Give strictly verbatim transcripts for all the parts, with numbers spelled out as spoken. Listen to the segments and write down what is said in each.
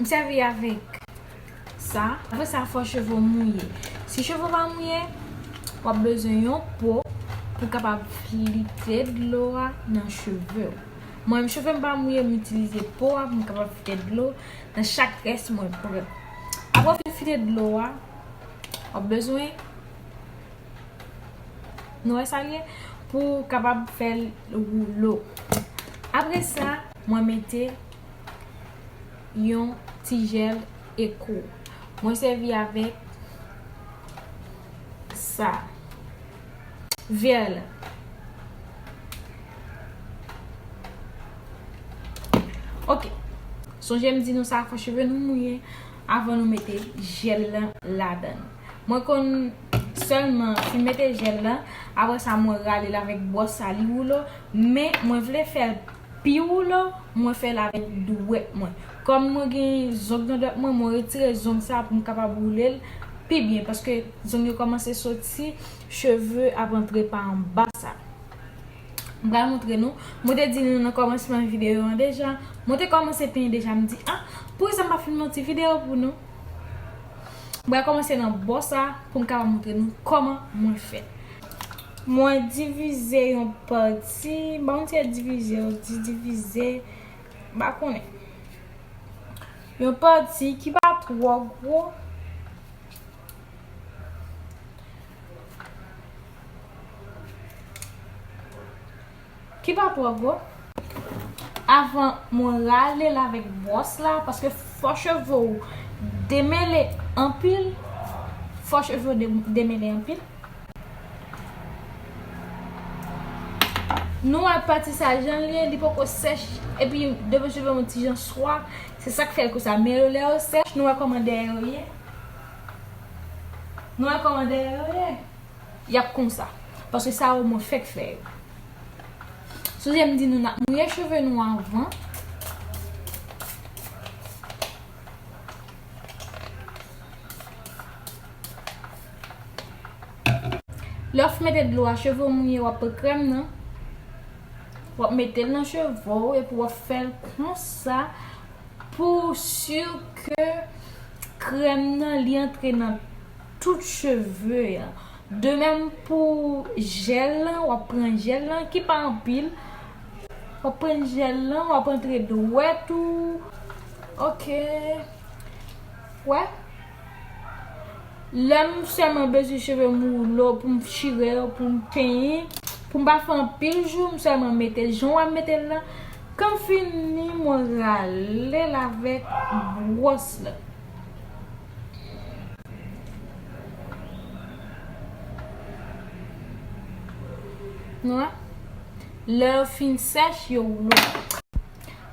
M sèvi avèk sa. Apre sa, fò cheve w mouye. Si cheve w pa mouye, w ap bezwen yon po pou kapab flite dlo a nan cheve w. Mwen menm, cheve m pa mouye, m itilize po a pou m kapab flite dlo nan chak rès mwen pran. Apre w fin flite dlo a, w ap bezwen, nou wè sa l ye, pou w kapab fè l woulo. Apre sa, mwen mete yon ti jèl Eko. Mwen sèvi avèk sa. Vè la. Ok. Sonje m di nou sa, fò cheve nou mouye avan nou mete jèl lan ladan l. Mwen konn sèlman fin mete jèl lan, apre sa mwen rale l avèk bwòs sa, li woulo, men mwen vle fè l pi woulo, mwen fè l avèk dwèt mwen. Kòm mwen gen zong nan dwèt mwen, mwen retire zong sa pou m kapab woule l pi byen, paske zong yo kòmanse soti, cheve ap antre pa anba sa. M pral montre nou. Mwen te di nou nan kòmansman videyo an deja. Mwen te kòmanse penyen deja, m di, ah, poukisa m pa filme yon ti videyo pou nou? M pral kòmanse nan bò sa pou m kapab montre nou kòman mwen fè. Mwen divize yon pati, ba yon ti divize, yon ti divize, m pa konnen. Yon pati ki pa twò gwo. Ki pa twò gwo. Avan mwen rale l avèk bwòs la, paske fò cheve w demele anpil, fò cheve w de-, demele anpil. Nou wè pati sa jan l ye, li poko sèch, epi devan cheve yon ti jan swa, se sa k fè l konsa. Men yo lè yo sèch, nou wè kòman dèyè yo ye. Nou wè kòman dèyè yo ye. Y ap konsa. Paske sa yo mwen fèk fè yo. Sonje m di nou n ap mouye cheve nou avan. Lè w fin mete dlo a, cheve w mouye, w ap pran krèm nan. W ap mete l nan cheve w epi w ap fè l konsa pou si ke krèm nan li antre nan tout cheve a. De menm pou jèl lan, w ap pran jèl lan ki pa anpil. W ap pran jèl lan, w ap antre dwèt ou. Ok. Wè. Lè m sèlman bezwen cheve m woulo pou m chire yo, pou m penyen, pou m pa fè anpil jou, m sèlman mete l jan w ap mete l lan. Kan m fini, mwen rale l avèk bwòs la. Nou wè? Lè yo fin sèch, yo woulo.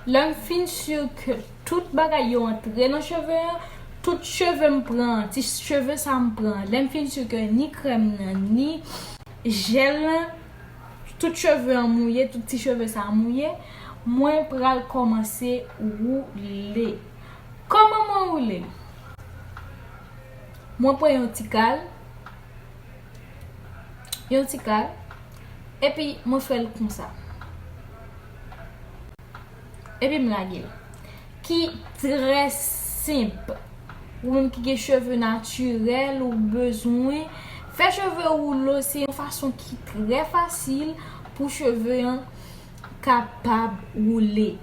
Lè m fin si ke tout bagay yo antre nan cheve an, tout cheve m pran, ti cheve sa m pran, lè m fin si ke ni krèm nan, ni jèl lan, tout cheve an mouye, tout ti cheve sa mouye, mwen pral kòmanse woule. Kòman mwen woule l? Mwen pran yon ti kal, yon ti kal, epi mwen fè l konsa. Epi m lage l. Ki trè senp. Ou menm ki gen cheve natirèl, ou bezwen fè cheve woulo, se yon fason ki trè fasil pou cheve an kapab woule.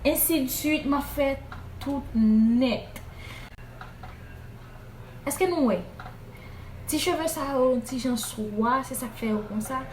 Ensi de suite, m ap fè tout nèt. Èske nou wè? Ti cheve sa yo, ti jan swa, se sa k fè yo konsa.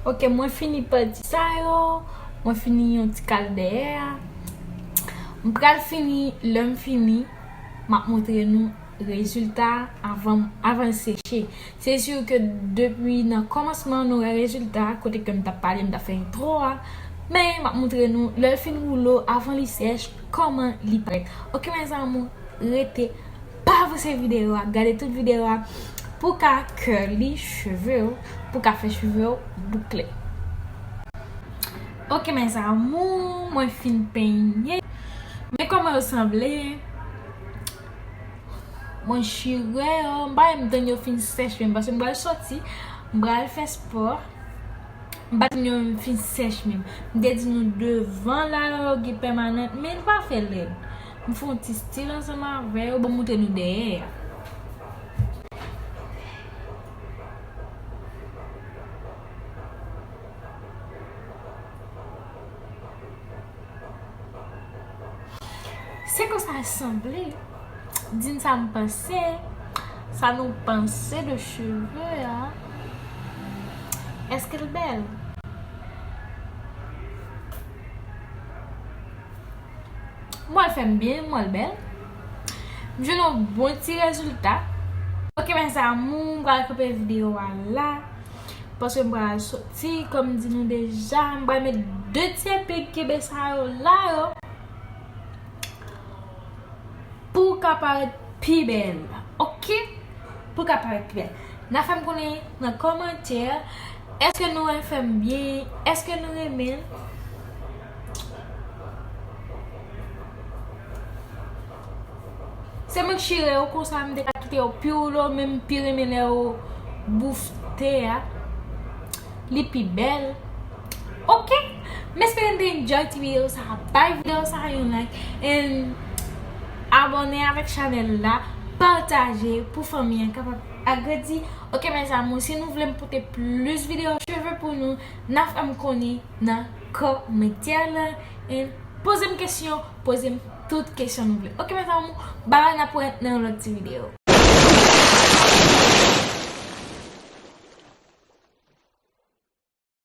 Ok, mwen fini pati sa yo. Mwen fini yon ti kal dèyè a. M pral fini, lè m fini, m ap montre nou rezilta avan, avan l seche. Se si ke depi nan kòmansman nou wè rezilta, kote ke m t ap pale, m t ap fè entwo a. Men, m ap montre nou, lè l fin woulo, avan li sèch, kòman li parèt. Oke, mes amours, rete, pa avanse videyo a, gade tout videyo a pou ka curly cheve w, pou ka fè cheve w boukle. Oke, mes amours, mwen fin penyen. Men kòman yo sanble. Mwen chire yo, m pa menm tann yo fin sèch menm, paske m pral soti, m pral fè spò. M pa tann yo fin sèch menm. M te di nou devan la yo gen pèmanant, men l pa fè lèd. M fè yon ti stil ansanm avè yo, bon, montre nou dèyè a. Se konsa l sanble. Di m sa m panse, sa nou panse de cheve a. Èske l bèl? Mwen l fè m byen, mwen l bèl. M jwenn yon bon ti rezilta. Oke, mes amours, m pral kanpe videyo a la. Paske m pral soti, kòm m di nou deja, m pral met de ti epik kenbe sa yo la yo. Pou w ka parèt pi bèl. Oke? Pou w ka parèt pi bèl. N a fè m konnen nan kòmantè, èske nou wè fè m byen? Èske nou renmen l? Se mwen k chire yo konsa, m te ka kite yo pi woulo, men m pi renmen lè yo boufte a. Li pi bèl. Oke? M espere n te enjoy ti videyo sa. Bay videyo sa yon like. And abòne avèk chanèl la. Pataje pou fanmi an kapab agrandi. Oke, mes amours, si nou vle m pote plis videyo cheve pou nou, n a fè m konnen nan kòmantè la. And poze m kesyon, poze m tout kesyon nou vle. Oke, mes amours, babay, n ap wè nan yon lòt ti videyo.